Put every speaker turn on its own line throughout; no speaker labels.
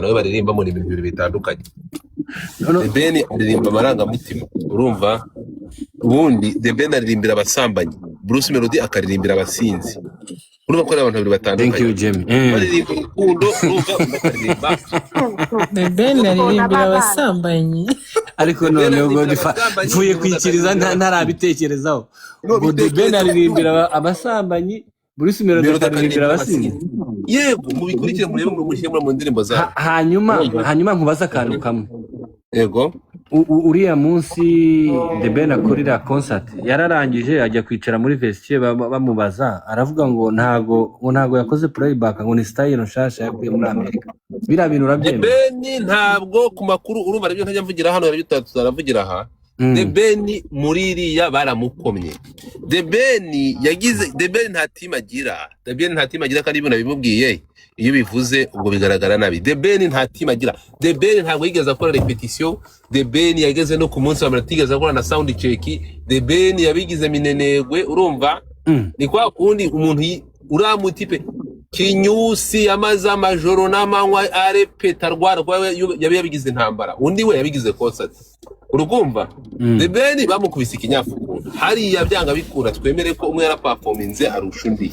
nawe baririmba mu ibintu bibiri bitandukanye.
No,
The Ben aririmba amarangamutima, urumva? Ubundi The Ben aririmbira abasambanyi, Bruce Melody akaririmbira abasinzi. Urumva ko ari abantu babiri
Thank you,
batandukanye.
Jamie.
Baririmba urukundo, urumva? Undi akaririmba
The Ben
Ukuntu
aririmbira
aba bana
abasambanyi.
Ariko
The Ben
noneho
aririmbira
Godfa,
abasambanyi,
mvuye
Melody
kwikiriza
akaririmbira abasinzi.
Ntarabitekerezaho.
No
Ngo The Ben
bitekerezo.
aririmbira abasambanyi, Bruce Melody
Melody
akaririmbira
akaririmbira
abasinzi.
abasinzi. Yego, mubikurikire, murebe, mushyire mu ndirimbo zabo.
Hanyuma
Urumva?
Hanyuma nkubaze akantu kamwe.
Yego.
Uriya munsi The Ben akorera concert, yararangije ajya kwicara muri vestiaire, bamubaza, aravuga ngo ntago yakoze playback, ngo ni style nshasha yakuye muri Amerika. Biriya bintu
The
urabyemera?
Ben ntabwo ku makuru, urumva, aribyo ntajya mvugira hano, aribyo tutaravugira aha. The Ben muri iriya baramukomye. The Ben yagize, The Ben nta team agira. The Ben nta team agira, kandi ibintu nabimubwiye, iyo bivuze ubwo bigaragara nabi. The Ben nta team agira. The Ben ntabwo yigeze akora repetition. The Ben yageze no ku munsi wa mbere atigeze akora na sound check. The Ben yabigize minenegwe, urumva? Ni kwa kundi umuntu uriya mutipe Kinyusi yamaze amajoro n'amanywa arepeta, arwara, kuko yabi yabigize intambara, undi we yabigize concert, urukumva? The Ben bamukubise ikinyafu hariya, byanga bikura. Twemere ko umwe yaraperforminze arusha undi,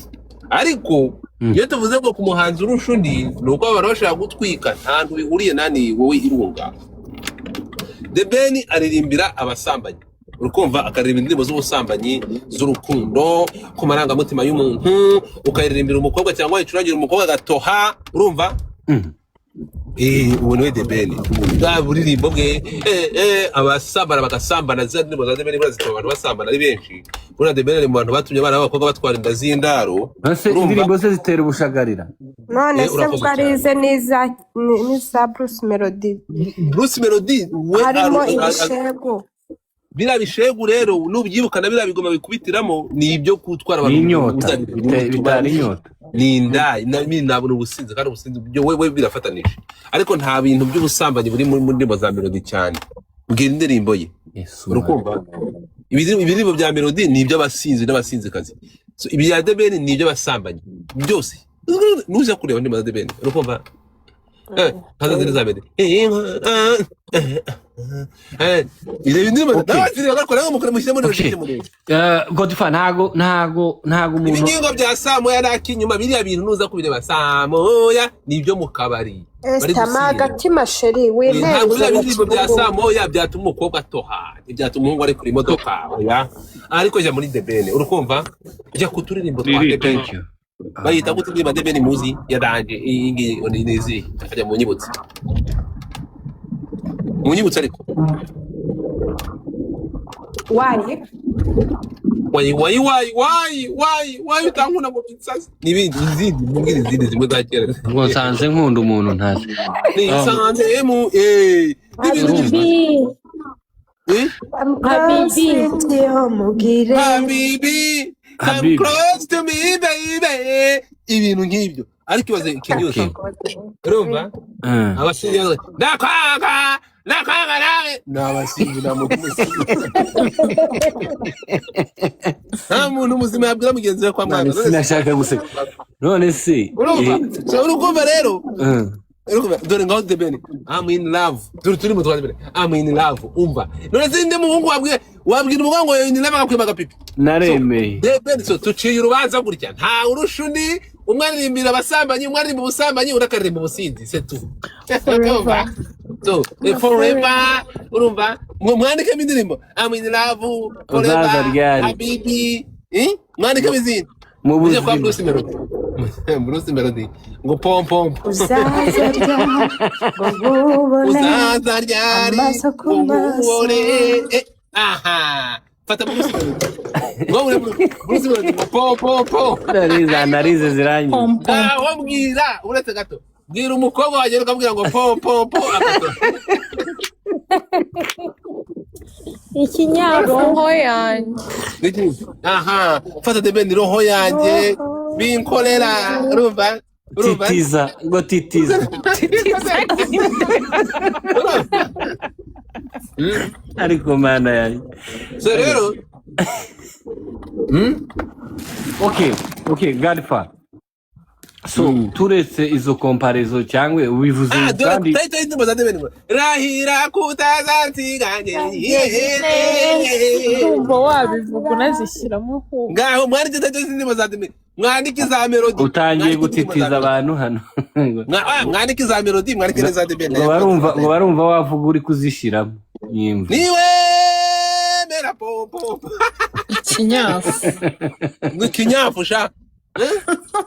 ariko iyo tuvuze ngo ku muhanzi urusha undi, ni uko abantu bashaka gutwika, nta hantu bihuriye nani wowe irunga. The Ben aririmbira abasambanyi, urukumva? Akaririmba indirimbo z'ubusambanyi, z'urukundo, ku marangamutima y'umuntu, ukayiririmbira umukobwa cyangwa wayicurangira umukobwa agatoha, urumva? Uwo niwe The Ben. Bwa buririmbo bwe, abasambana bagasambana, za ndirimbo za The Ben buriya zituma abantu basambana ari benshi. Buriya The Ben ari mu bantu batumye abana b'abakobwa batwara inda z'indaro.
Ese
Urumva?
indirimbo ze zitera ubushagarira?
None se
Urakoze
ubwo
cyane.
arize n'iza Bruce Melody?
Bruce Melody we
Harimo ibishegu.
Biriya bishegu rero nubyibuka, na biriya bigoma bikubitiramo, ni ibyo gutwara
Ni
abantu
inyota. Bitara inyota.
Ni inda ni ubusinzi, kandi ubusinzi byo we birafatanije, ariko nta bintu by'ubusambanyi buri mu ndirimbo za Melody cyane. Mbwira indirimbo ye.
Yesu.
Urukumva? Ibiririmbo bya Melody ni iby'abasinzi n'abasinzikazi. So, ibi bya The Ben ni iby'abasambanyi byose. Nuza kureba indirimbo za The Ben, urukumva? Nkaza ziri za Melody, ireba indirimbo n'abazireba bakora ngo mukore mushyire muri logique murebe.
Godfa, ntago umuntu
Ibingingo bya saa moya n'ak'inyuma, biriya bintu nuza kubireba saa moya, ni ibyo mu kabari bari
Esther, ma
gusinda.
agatima chéri.
Ntabwo
Wintereza
biriya
mu
bindirimbo bya
kibugu.
saa moya byatuma umukobwa atoha, ntibyatuma umuhungu ari kuri imodoka, oya. Ariko jya muri The Ben, urukumva? Jya ku turirimbo twa
Riri,
The Ben.
thank you.
Bayita gute indirimbo The Ben muzi ya danger? Iyi ngiyi ngo ni izihe? Akajya mu nyibutse, mu nyibutse ariko.
Wayi.
Wayi wayi wayi wayi wayi wayi, utankunda ngo bitsaze n'ibindi, izindi mumbwire, izindi zimwe za kera.
Ngo nsanze nkunda umuntu ntazi.
Nisanze mu n'ibintu.
Urumva?
Eh?
Habibi.
Mubwire.
Habibi, come
Habibi.
close to me, baby, ibintu nk'ibyo. Ariko ibaze Kinyusi, urumva? Abasinzi bavuga, ndakwanga, ndakwanga nawe. Ni abasinzi, nta muntu muzima, nta muntu muzima yabwira mugenzi we ko
None
amwanga.
sinashaka guseka none se.
Urumva? So, urukumva rero? Urumva? Dore ngaho The Ben, "I'm in love". Dore turi mu twa The Ben, "I'm in love". Umva, none se nde muhungu wabwiye, wabwira umugabo ngo in love akakwima agapipi?
Naremeye.
The Ben, so tuciye urubanza gutya: nta urusha undi. Umwe aririmbira abasambanyi, umwe aririmba ubusambanyi, undi akaririmba ubusinzi, c'est tout.
Forever.
So, forever, urumva? Mwe mwandikemo indirimbo "I'm in love",
Uzaza
"Forever",
ryari?
"Habibi", eh? Mwandikemo izindi.
Mu
Ujye kwa
buzima.
Bruce Melody, Bruce Melody ngo pom pom.
Uzaza ryari ngo nkubone?
Uzaza ryari
Amaso ku
ngo
maso.
nkubone? Aha fata Bruce Melody ngo Bruce Melody ngo pom pom pom.
Narize analize zirangiye.
Pom pom.
Aho mbwira, uretse gato, bwira umukobwa wagera ukabwira ngo pom pom pom akato.
Ikinyafu.
Roho yanjye.
Niki? Aha fata The Ben, "Roho yanjye", binkorera, urumva? Urumva?
Titiza, ngo titiza.
Urumva?
Ariko mana yanjye.
So rero
Okay, Godfa. So turetse izo comparaison cyangwa ubivuze
Ah, dore
kandi
title y'indirimbo za The Ben ngo rahira kutazansiganye.
Ndumva wabivuga unazishyiramo ahubwo.
Ngaho mwandike title z'indirimbo za The Ben, mwandike za Melody.
Utangiye
Mwandike indirimbo za
gutitiza
Melody.
abantu hano.
Mwandike za Melody, mwandike n'iza The Ben.
Ngo barumva wavuga uri kuzishyiramo nyimva.
Niwe mera popo.
Ikinyafu.
Ngo ikinyafu sha. Eh?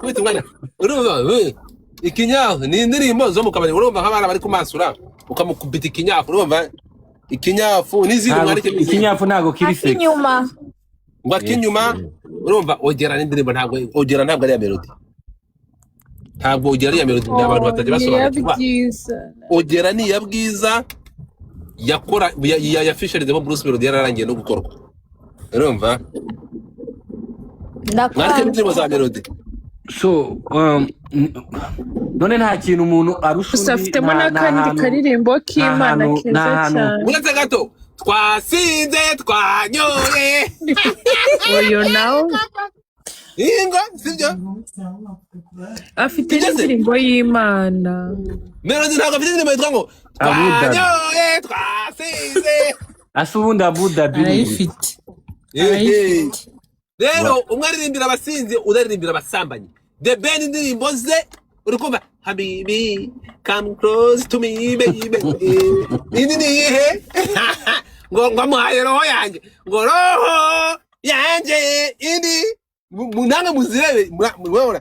Kubita umwana urumva, ikinyafu ni indirimbo zo mu kabari, urumva nk'abana bari kumasura ukamukubita ikinyafu, urumva ikinyafu n'izindi.
Ntabwo-
Mwandike n'izindi.
Ikinyafu ntabwo kiri sexy.
Akinyuma.
Ngo akinyuma, urumva ogera n'indirimbo, ntabwo ogera ntabwo ari iya Melody, ntabwo ogera ari iya Melody, ni abantu batajya
Ni iya
basobanukirwa.
Bwiza.
Ogera ni iya Bwiza yakora ya featuringzemo Bruce Melody, yararangiye no gukorwa, urumva. Mwandike
Ndakwanga.
n'indirimbo za Melody.
So none nta kintu umuntu arusha
Gusa
undi
afitemo
nta
n'akandi
hantu
karirimbo k'Imana
nta
keza
hantu
cyane.
Uretse gato, twasinze twanyoye.
Uyu nawe
Ingo sibyo?
afite
Sibyo se?
n'indirimbo y'Imana.
Melody ntabwo afite indirimbo yitwa ngo
Abu Dhabi.
twanyoye twasinze.
Ase ubundi Abu Dhabi ni iki?
Arayifite.
Ehe.
Arayifite.
Rero umwe aririmbira abasinzi, undi aririmbira abasambanyi. The Ben indirimbo ze uri kumva "Habibi, come close to me, baby". Indi ni iyihe? Ngo amuhaye roho yanjye, ngo roho yanjye. Indi namwe muzirebe, murabona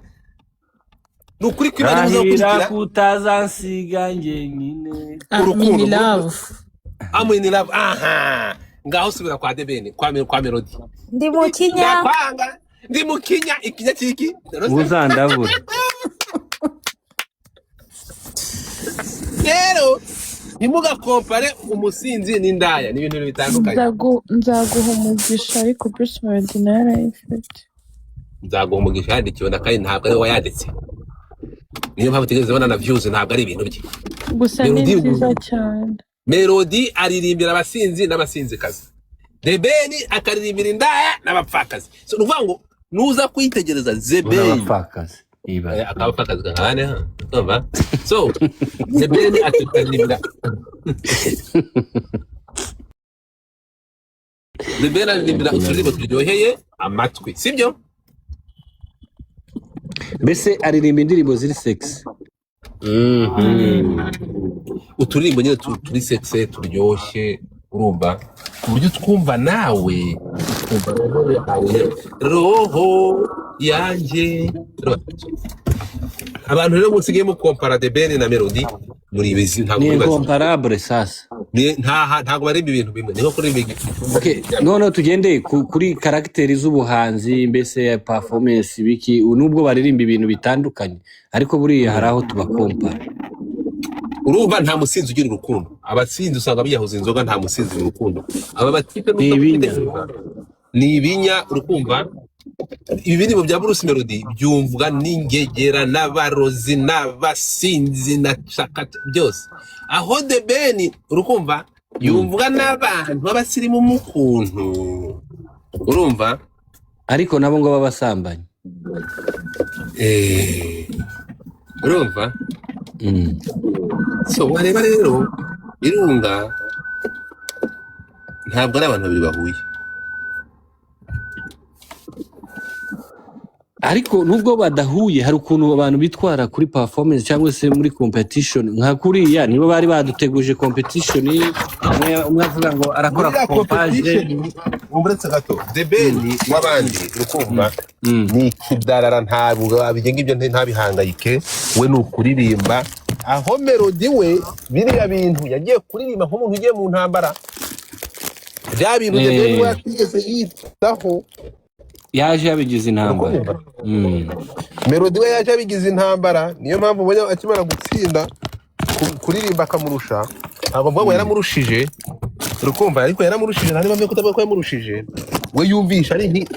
ni ukuri kw'Imana muza
Rahira
gukurikira.
kutazansiga njyenyine.
I'm
Urukundo.
in love.
I'm in love. Aha ngaho subira kwa The Ben, kwa Melody.
Ndi mu kinya.
Ndakwanga ndi mu kinya, ikinya kiki?
Uzandabura.
Rero ntimugakompare umusinzi n'indaya, ni ibintu bibiri bitandukanye.
Nzaguha umugisha, ariko Bruce Melody nawe arayifite.
Nzaguha umugisha yandikiwe na kandi ntabwo ari we wayanditse, niyo mpamvu utigeze ubona na views, ntabwo ari ibintu bye.
Gusa ni
Melody
nziza cyane.
Melody aririmbira abasinzi n'abasinzikazi, The Ben akaririmbira indaya n'abapfakazi. So ni ukuvuga ngo nuza kwitegereza The Ben
N'abapfakazi. Ibaze.
Akabapfakazi kakabane ha, urumva? So The Ben akaririmbira, The Ben aririmbira uturirimbo turyoheye amatwi, sibyo?
Mbese aririmba indirimbo ziri sexy.
Uturirimbo nyine turi sexy, turyoshye, urumva, ku buryo twumva nawe ukumva roho yawe, roho yanjye. Abantu rero musigaye mukompara The Ben na Melody muri ibizi ntabwo
Ni
muri bazima.
incomparable sasa.
Ntabwo baririmba ibintu bimwe, ni nko kuririmba
Okay, noneho tugende kuri caractère z'ubuhanzi, mbese performance biki, nubwo baririmba ibintu bitandukanye ariko buriya hari aho tubakompara.
Urumva nta musinzi ugira urukundo, abasinzi usanga biyahuza inzoga, nta musinzi mu rukundo. Aba batipe
Ni ibinya.
Ni ibinya, urukumva ibi birimbo bya Bruce Melody byumvwa n'ingegera n'abarozi n'abasinzi na cakata byose, aho The Ben urukumva yumvwa n'abantu b'abasirimu mu kuntu, urumva.
Ariko nabo ngo babasambanyi.
Urumva. So wareba rero Irunga ntabwo ari abantu babiri bahuye.
Ariko nubwo badahuye hari ukuntu abantu bitwara kuri performance cyangwa se muri competition nka kuriya, nibo bari baduteguje competition, umwe avuga ngo arakora
Muri ya
pompage.
competition, uretse gato, The Ben w'abandi urukumva ni ikidarara, ntabwo ibyo ngibyo ntabihangayike, we ni ukuririmba. Aho Melody we biriya bintu yagiye kuririmba nk'umuntu ugiye mu ntambara, bya bintu The Ben we atigeze yitaho.
Yaje yabigize intambara.
Urukumva Melody we yaje abigize intambara, niyo mpamvu ubonye akimara gutsinda kuririmba akamurusha. Ntabwo mvuga ngo yaramurushije, urukumva, ariko yaramurushije, nta n'impamvu yo kutavuga ko yamurushije. We yumvisha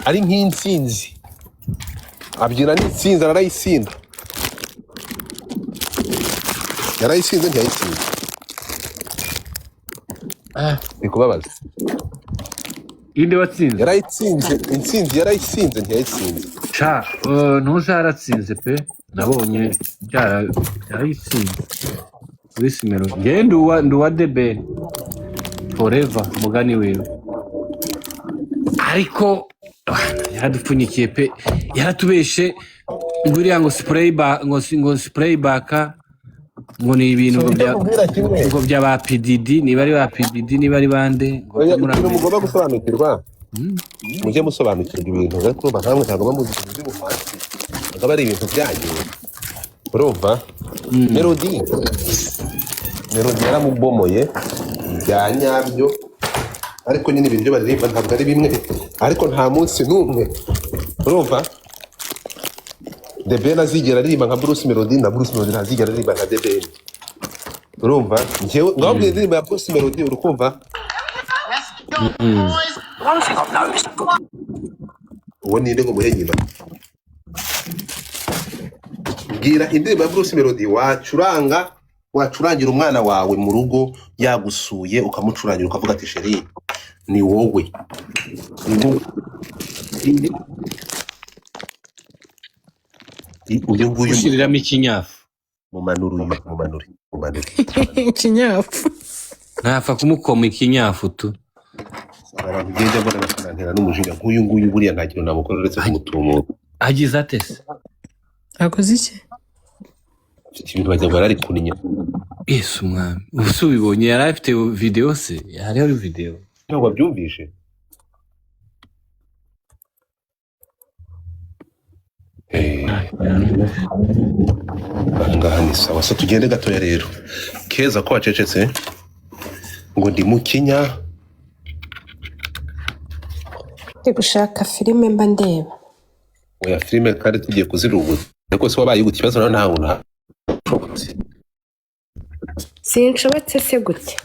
ari nk'intsinzi, abyina n'intsinzi, aranayisinda, yarayisinze ntiyayitsinze, ni kubabaza.
Inde watsinze?
Yarayitsinze intsinzi, yarayitsinze, ntiyayitsinze.
Ca ntuza yaratsinze pe, nabonye byarayitsinze Bruce Melody. Njyewe ndi uwa The Ben forever, mugani wiwe, ariko yaradupfunyikiye pe, yaratubeshe ngo uriya ngo playback, ngo playback, ngo ni ibintu ngo bya
Kubwira kimwe.
ngo bya ba PDD, niba ari ba PDD, niba ari bande, ngo
Oya,
byo muri
ikintu
Amerika.
mugomba gusobanukirwa, mujye musobanukirwa ibintu, ariko urumva nkamwe ntabwo muba muzi ibintu by'ubuhanzi, ntabwo ari ibintu byanyu, urumva? Melody yaramubomoye bya nyabyo, ariko nyine ibintu byo baririmba ntabwo ari bimwe, ariko nta munsi n'umwe, urumva, The Ben azigera aririmba nka Bruce Melody, na Bruce Melody ntazigera aririmba nka The Ben. Urumva, njyewe ngababwira indirimbo ya Bruce Melody, urukumva? Uwo ninde ngo muhe nyina? Bwira indirimbo ya Bruce Melody wacuranga, wacurangira umwana wawe mu rugo yagusuye, ukamucurangira ukavuga ati: "Chéri, ni wowe, ni wowe." Uyu nguyu.
Gushyiriramo ikinyafu.
Mumanure uyu, mumanure, mumanure.
Ikinyafu.
Ntapfa kumukoma ikinyafu tu.
Abantu ugenda mbona bakanantera n'umujinya nk'uyu nguyu, buriya nta kintu namukora uretse kumutumura.
Agize ate se?
Akoze iki?
Afite ibintu bajya ngo arari kuninya.
Yesu umwami, ubu se ubibonye yari afite videwo se? Hariho videwo?
Ntabwo wabyumvishe? Aha ngaha ni sawa. So tugende gatoya rero. Keza, ko wacecetse ngo ndi mu kinya?
Ndi gushaka filime mba ndeba.
Oya, filime kandi tugiye kuziruguza, ariko se wabaye gute? Ikibazo nawe ntawe nashobotse.
Sinshobotse se gute?